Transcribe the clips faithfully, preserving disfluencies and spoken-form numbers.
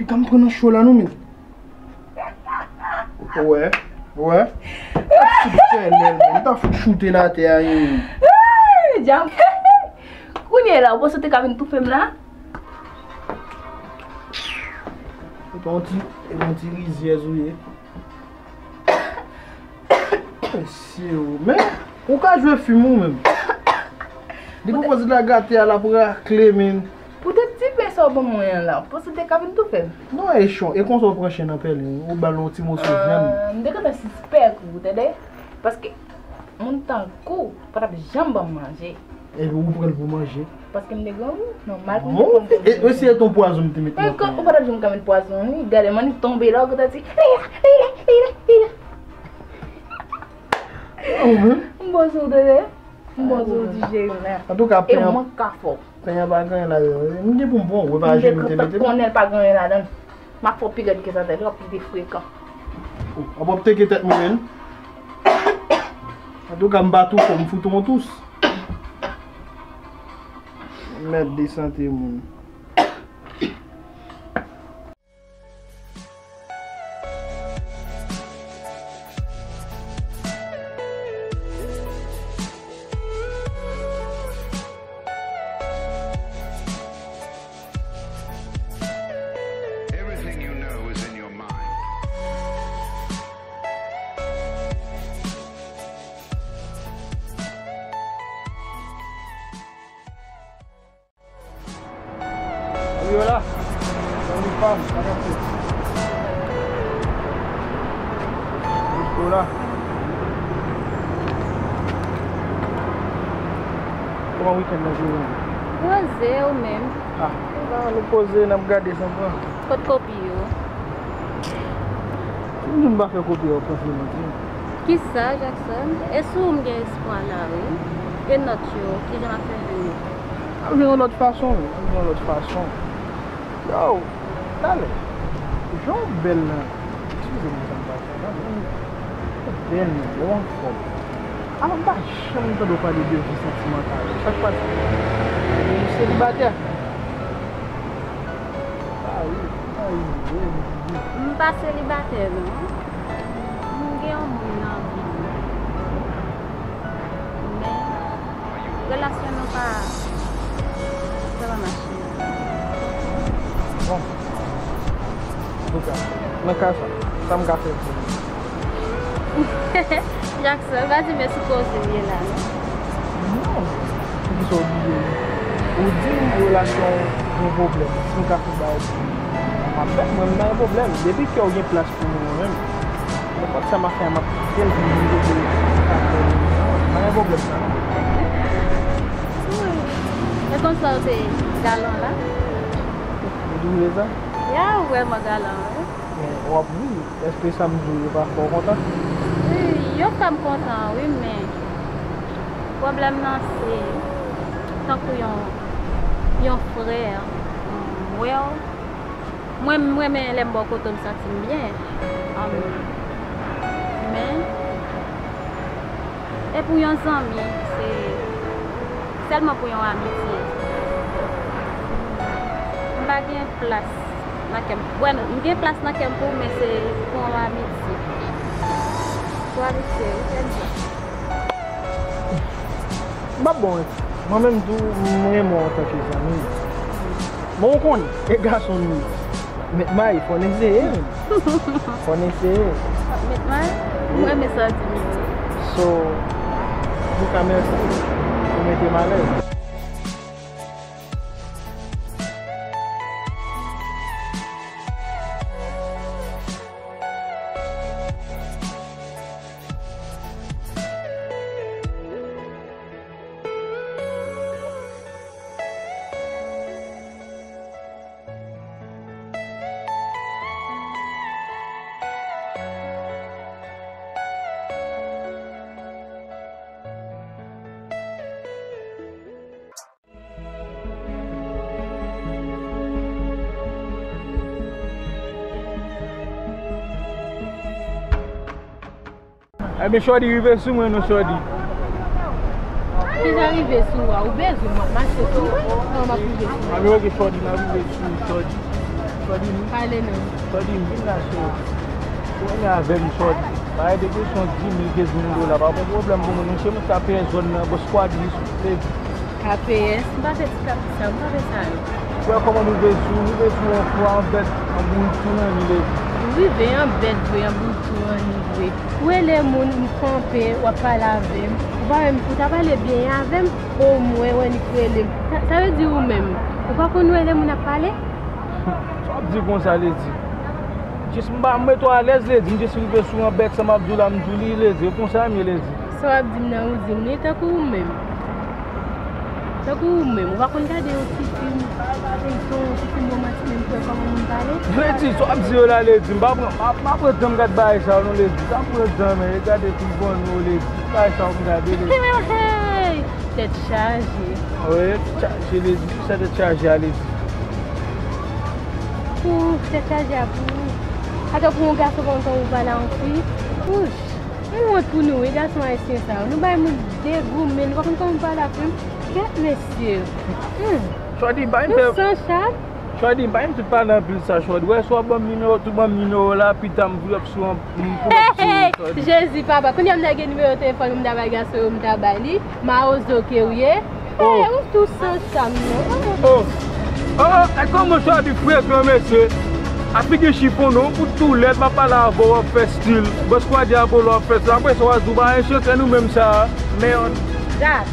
Tann pran nan cho la non, men. Wè, wè. Ap fout fè lèl, men. M ta fout choute l atè a, wi. Ay, djam. Kounye la, ou panse w te ka vin toufe m la? E pa yon ti, e pa yon ti rizyèz ou ye. Mesye, ou, men, ou ka jwe fim ou menm. Depi w panse l a gate a, l ap rakle, men. Poutèt ti pen sa w ban mwen an la, ou panse w te ka vin toufe m? Non, e chon, e konsa w pran chen nan pèlen, ou ba l yon ti moso vyann. Ah, m te gentan sispèk ou, tande? Paske moun tankou w pa t ap janm ban m manje. Epi ou pran l pou manje. Paske m te grangou. Non, malgre m te grangou. E, e si se te yon pwazon m te met nan pen an? Ou pa t ap janm ka met pwazon, wi. Gade, m annik tonbe la, ou gentan di, "Lila, Lila, Lila, Lila." Ou menm? M bon sou w, tande. M bon sou w, di jeri m la. Antouka, e pen an, mank ka fò. Pen an pa gen anyen ladan l. M gen pou m pran w, e pa jeri m te mete. M te konnen l pa gen anyen ladan l. M ap fè w pi rèd ke sa tande, w ap kite frekan. Oh, w ap teke tèt mwen menm. Antouka, m pa tou fò, m fout ou yon tous. Mèd de sante moun. Everything you know is in your mind. Wi, wala. Zanmi pa m, pa kanpe. Wi, wala. Kòman wikenn nan jwe? Poze, ou menm? Ah, nou poze, n ap gade san pran. Kot kopi yo? Si m di m pa fè kopi yo, w ap panse m manti. Kisa, Jackson? E si w m gen espwa la, wi. E nòt yo, kijan m ap fè jwenn yo? N ap jwenn yon lòt fason, wi. N ap jwenn yon lòt fason. Yow, talè. Jan w bèl lan. Eskize m, sa m pa fè la, men. Ou bèl, men, ou anfòm. Alò, m pa janm tande w pale de vi santimantal. Sa k pase? Ou selibatè? Ayi, ayi, ayi. M pa selibatè, non. M gen yon moun nan vi m. Men, relasyon nou pa, sa pa mache. Bon. Antouka, nan ka sa, sa m ka fè pou ou? Jackson, pa di men sou koze m ye la, non. Non, poukisa w bliye li? Ou di relasyon w gen pwoblèm. Si m ka fè bagay pou ou, m ap fè, mwen, m pa gen pwoblèm. Depi kè w gen plas pou mwen, mwen menm, nenpòt sa m ap fè a, m ap kite l pou m vin regle l. M pa gen pwoblèm sa, non. Wi. E konsa w te galan la? Ou twouve sa? Ya, ou vrèman galan, wi. Men w ap ri. Èske sa m di w yo pa fè w kontan? Wi, yo fè m kontan, wi, men pwoblèm nan se tankou yon, yon frè, m wè w. Mwen, m renmen lè m bò kote w, m santi m byen. Ann, men, e pou yon zanmi, se sèlman pou yon amitye. M pa gen plas nan kè m. Wè, m gen plas nan kè m pou ou, men se pou yon amitye. Pou amitye, wi, sèlman. M p ap ba w manti. Mwen menm tou, m renmen w antanke zanmi. Men w konnen, e gason nou ye. Met may, fò n eseye, wi. Fò n eseye. Met may? M renmen sa w di m yo. So, antouka, mèsi pou mete m alèz. Ebyen, Shorty rive sou mwen non, Shorty. Kijan rive sou ou a? Ou bezwen m, w ap mache sou mwen? Kòman m ap rive sou ou? Ebyen, oke, Shorty, m ap rive sou ou, Shorty. Shorty, m, pale non. Shorty, m vin la, cheri. Ou renmen avè m, Shorty. Parèt de kesyon dis mil, kenz mil dola pa bon pwoblèm pou mwen. Monchè, mwen ta peye zòn nan, bòs Squaddy, souple. K P S, m pa fè ti kap sa, m pa fè sa yo. Wè kòman m rive sou, m rive sou yon fwa, yon bèt, yon bout tou nan li, Lady. Ou rive yon bèt vre, yon bout tou nan li vre. Ou rele moun, m kanpe, w ap pale avè m. Ou pa menm, ou ta pale byen avè m, omwen, wè li k rele m. Sa, sa vle di ou menm, ou pa konn rele moun ap pale? Sa w ap di konsa, Lady? Jis m ba, m mete w alèz, Lady. M jis rive sou yon bèt, sa m ap di w la, m di w li, Lady. E konsa m ye, Lady. Sa w ap di m nan, ou di m li, tankou ou menm. Tankou ou menm, ou pa konn gade yon ti fim, feyton, yon ti fim womantik, menm pou wè kòman moun pale? Lady, sa w ap di yo la, Lady? M pa pran, m pa, m pa pran tan m gad bagay sa yo non, Lady. Sa m pran tan, men, e gade fim pòno, Lady. Bagay sa yo m gade, Lady. Tèt chaje. Wi, tèt chaje, Lady. Sa tèt chaje a, Lady. Pou tèt chaje a pou ou. Atò pou yon gason konn tan ou pale a yon fi. Wouch. M wont pou nou, wi, gason ayisyen sa yo. Nou bay moun degoumen, nou pa konn kòman pale ak moun. Kèt mesye. Hmm. Shorty, bay m Nou fè san chak. Shorty, bay m tout pale anpil sa, Shorty. Wè, si w ap ban m nimewo, tout ban m nimewo la, pita m vle ap sou an, m pou ap sou Hey, Shorty. Jezi, papa, kounye a m ta gen nimewo telefòn ou m ta bay gason yo, m ta bay li. Mawozo ke ou ye. Oh. Hey, ou tou san cham, non. Oh. Oh, oh, e kòman Shorty frekan, mesye? A figi chifon non, ou tou lèd, m ap pale avè w, w ap fè stil. Bòs Squaddy Apollo ap fè stil. Apre sa, w a di w pa enchante nou menm sa. Mèd. Dat.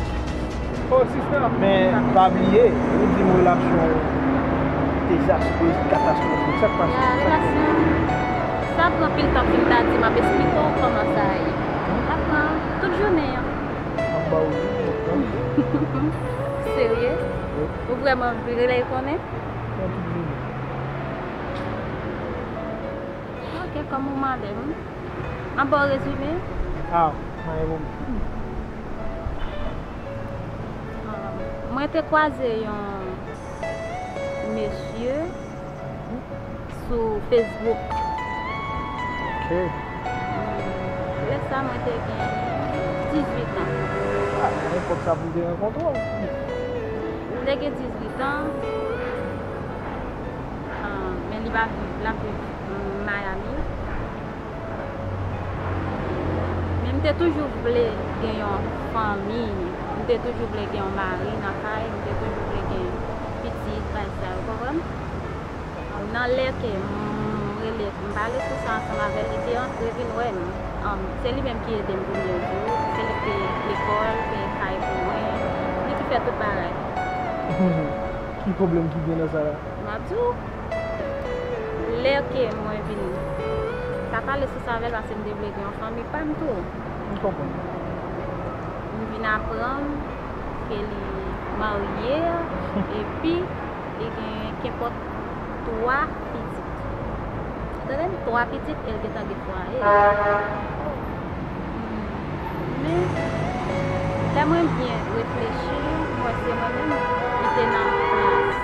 Oh, sista. Men, pa bliye, ou di m relasyon w dezastrez, katastwofik. Sa k pase? Ah, relasyon, sa pran pil tan pou m ta di, m ap esplike w kòman sa ye. Sa pran tout jounen an. M ap ba w jounen an. Serye? Wi. Ou vrèman vle konnen? Pran tout jounen. Ok, kòm ou mande m, m ap ba w rezime. Ah, pa gen pwoblèm. Ah, mwen te kwaze yon mesye sou Facebook. Ok. Lè sa, mwen te gen dizuit an. Ah, nan epòk sa pou w te rankontre w. M te gen dizuit an, ah, men li pa viv, l ap viv, mm, Miami. Men m te toujou vle gen yon fanmi, m te toujou vle gen yon mari nan kay, m te toujou vle gen pitit, bagay sa yo, w konprann? Nan lè ke m rele, m pale sou sa ansanm avè l, li te antre vin wè m. Ann, se li menm ki ede m premye jou, se li ki peye lekòl, peye kay pou mwen, li ki fè tout bagay. Ki pwoblèm ki gen nan sa la? M ap di w, lè ke mwen vin ta pale sou sa avè l, paske m te vle gen yon fanmi pa m tou. M konprann. M vin aprann ke li marye, epi li gen kenpòt twa pitit. Ou tande m? Twa pitit e l gentan gen fwaye. Men, lè mwen byen reflechi, m wè se mwen menm ki te nan plas.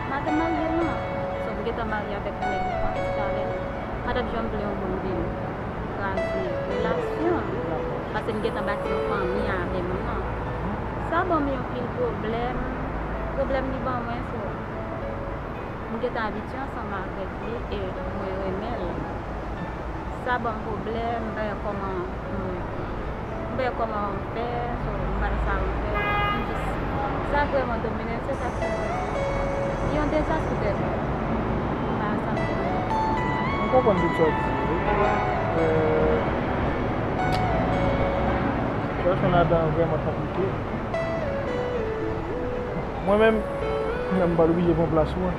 M pa te marye non. So, m gentan marye avèk yon nèg, m gen pitit avè l. M pa t ap janm vle yon moun vin kraze relasyon. Paske m gentan bati yon fanmi avè m nan. Sa ban m yon pil pwoblèm. Pwoblèm li ban mwen, so, m gentan abitye ansanm avèk li e mwen renmen l. Sa ban m pwoblèm, m pa wè kòman, m, m pa wè kòman m fè, so, m pa wè sa m fè. M jis, sa vrèman domine m, se sa ki yon dezas poutèt m pa wè sa m fè. M konprann tout sa w di, wi. Euh, sitiyasyon ladan an vrèman konplike. Mwen menm, m pral oblije pran plas ou an.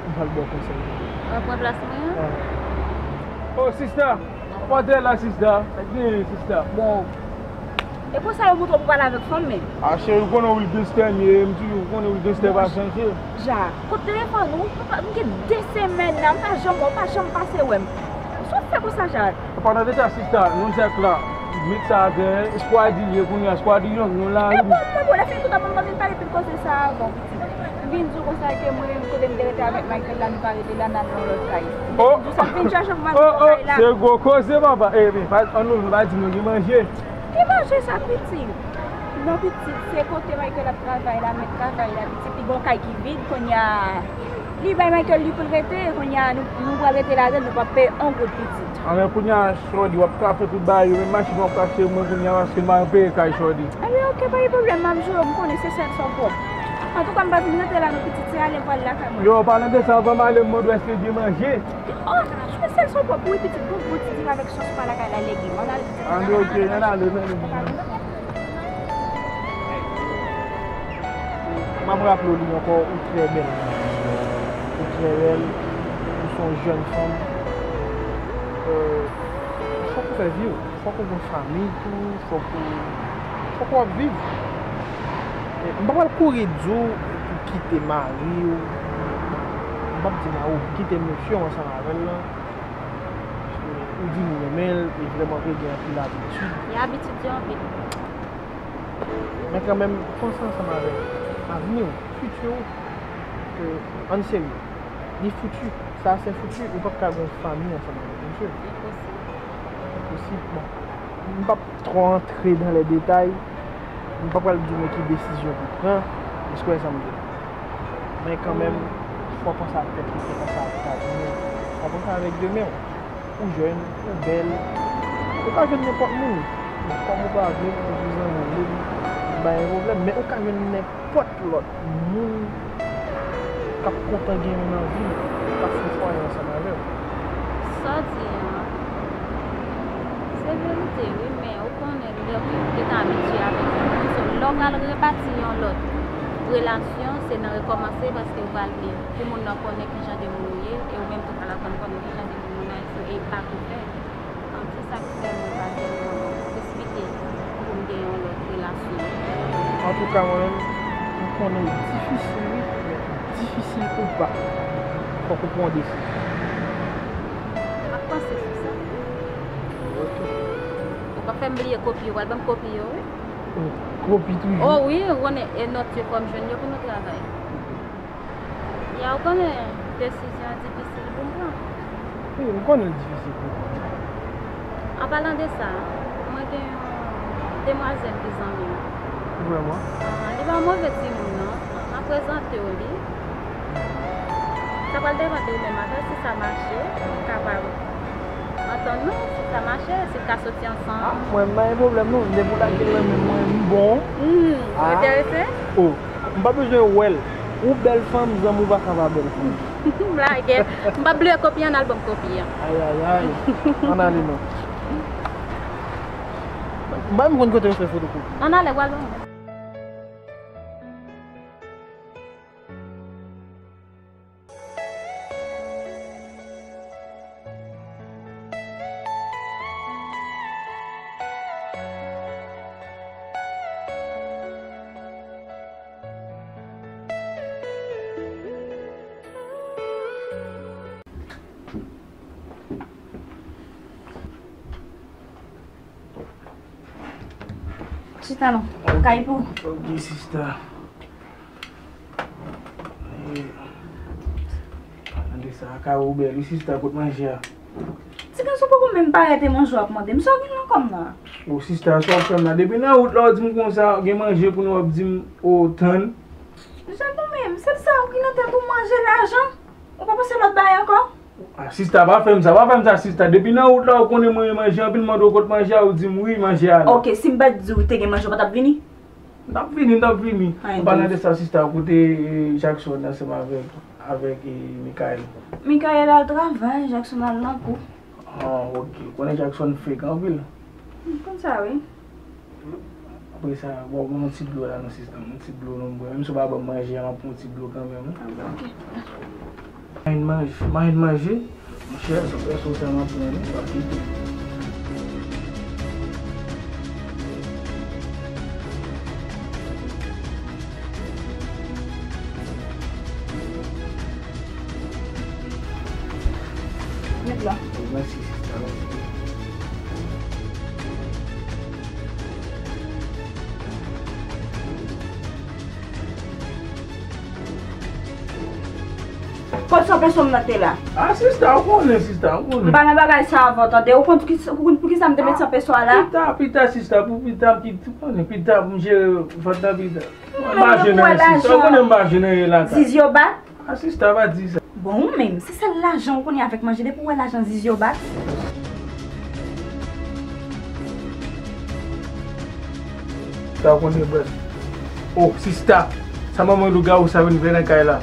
M pral ba w konsèy. Ou pran plas mwen an? Ah. Oh, sista! Pòtè la, sista. Sa k genyen, sista? Bon. E konsa yo montre w pou pale avèk fanm, men. Ah, cheri, ou konnen w gangstè m ye, m toujou konnen w gangstè pa chanje. Ja, kot telefòn ou? Papa, m gen de semèn la, m pa janm wè w, w pa janm pase wè m. Sa w fè konsa, Ja? Pandan deja, sista, nou jèk la, met sa a dèyè, Squaddy l ye kounye a, Squaddy yon, yon lari. E bon, mwen, bon, lè fini tout, mwen pa vin pale pil koze sa a avan, pitit. M vin di w konsa ke mwen, kote m te rete avèk Michael la, nou pa rete la, n al nan yon lòt kay. Oh! M vin di w sa, m vin chache pou m al nan kay la. Oh, oh, se gwo koze, papa. Eh, men, pa, ann nou, pa di nou gen manje. Ki manje sa, pitit? Non, pitit, se kote Michael ap travay la, mèt travay la, pitit, li gen yon kay ki vid, kounye a. Li bay Michael li pou l rete, kounye a nou, nou pral rete ladan l, nou p ap peye yon goud pitit. Anben kounye a, Shorty, w ap ka fè tout bagay yo, menm machin w ap ka achte mwen kounye a, paske m pa peye kay Shorty. Anben oke, pa gen pwoblèm, m ap jere w, m konnen se sèl sa w pwòp. Antouka, m pa vin rete la non pitit, se ale m pral lakay mwen. Yo, palan de sa, anvan m ale, m mande w èske gen manje? Oh, se sèl sa w pwòp, wi pitit, bon, bon ti div avèk sòs pa lakay la, legim. Ann ale pitit. Anben oke, ann ale, ann ale. M ap raple w li ankò, ou trè bèl. Ou trè bèl, ou se yon jèn fanm. Euh, fòk ou fè vi w, fòk ou gen fanmi tou, fòk ou, fòk w ap viv. E, m pa pral kouri di w pou kite mari w, m p ap di mari w pou kite mesye w ansanm avè l lan. Ou di m ou renmen l, e vrèman vre gen anpil abitid. Gen abitid yo anpil. Men kanmenm, panse ansanm avèk avni w, fiti w, ke ann serye. Li fouti, sa se fouti, ou p ap ka gen yon fanmi ansanm avèk misye. Enposib. Enposib, bon. M p ap twò antre nan lè detay, m pa pral di w men ki desizyon pou pran, èske w wè sa m vle di? Men kanmenm, fò w panse ak tèt ou, fò w panse avèk avni w, fò w panse avèk demen w. Ou jèn, ou bèl, ou ka jwenn nenpòt moun. Kòm ou pa vle m, ou di zanmi w vle m, m pa gen pwoblèm, men ou ka jwenn nenpòt lòt moun k ap kontan gen w nan vi l, k ap fè fwaye ansanm avè w. Sa w di an, se verite wi, men ou konnen lè w gentan abitye avèk yon moun, so lè w pral rebati yon lòt relasyon, se nan rekòmanse paske ou pral vle pou moun nan konnen kijan de moun ou ye, e ou menm tou pral aprann konnen kijan de moun moun nan ye, so e pa pou fè. An, se sa ki fè mwen pa tèlman presipite pou m gen yon lòt relasyon. Antouka, mwen menm, m konnen l difisil wi, men difisil ou pa, fòk ou pran yon desizyon. M ap panse sou sa. Ok. Ou pa fè m bliye kopi yo, w al ban m kopi yo wi. Kopi toujou? O wi, ou konnen, e nòt yo fò m jwenn yo pou nou travay. Ya, ou konnen desizyon an difisil pou m pran. Wi, m konnen l difisil pou w pran. An palan de sa, mwen gen yon demwazèl ki zanmi m. Vrèman? Ah, li pa move timoun non. M ap prezante w li. Sa pral depann de ou menm avè l, si sa mache, nou kapab antann nou, si sa mache, si n ka soti ansanm. Ah, mwen, m pa gen pwoblèm non. Depi w lage l nan men mwen, m bon. Hmm, ou enterese? Oh. M pa bezwen wè l. Ou bèl fanm, zanmi w pa ka pa bèl fanm. Blagè. M p ap bliye kopi an, al ban m kopi an. Ayayay. Ann ale non. M pa menm konn kote yo fè fotokopi. Ann ale, w al ban mwen. Chita non. Kay pou. Ok, sista. Eh, tande sa, kay ou bèl wi, sista, kot manje a? Ti gason poko menm parèt e manje w ap mande m. Sa w gen nan kò m nan? O, sista, sa w ap fè m la? Depi nan wout la, w di m konsa, gen manje pou nou, w ap di m, o, tann. Jan nou menm, se sa w ki nan tèt ou, manje, lajan? Ou pa panse lòt bagay ankò? Ah, sista, pa fè m sa, pa fè m sa, sista. Depi nan wout la, ou konnen mwen renmen manje anpil, mande w kot manje a, ou di m wi, manje a la. Ok, si m pa t di w te gen manje, ou pa t ap vini? M t ap vini, m t ap vini. An palan de sa, sista, kote, eh, Jackson ansanm avèk, avèk, eh, Michael? Michael al travay, Jackson al nan kou. Ah, ok. Ou konnen Jackson fake anpil. M konn sa, wi. Apre sa, bon, ban m yon ti dlo la non, sista, yon ti dlo non, m bwè. Menm si w pa ban m manje a, m ap pran yon ti dlo kanmenm, wi. Ah, bon, ok. Mwen manje, mwen manje. Monchè, sa fè sou sa m ap pran, wi, pa kite. Met la. Mèsi, sista, mèsi. Kot san peso m nan te la? Ah, sista, ou konnen, sista, ou konnen. M pa nan bagay sa avè w, tande. Ou konn ki, ou konn poukisa m te met san peso a la? Pita, pita, sista, pou pita, pita, ou konnen, pita, pou m jere vant lan pita. Mwen pa jwenn anyen, sista, ou konnen m pa jwenn anyen lakay. Zizi yo bat? A sista, pa di sa. Bon, ou menm, se sèl lajan ou konnen avèk manje, depi w wè lajan zizi w bat. Sa w konnen, brèf. Oh, sista, sa manman lougawou sa vin fè nan kay la?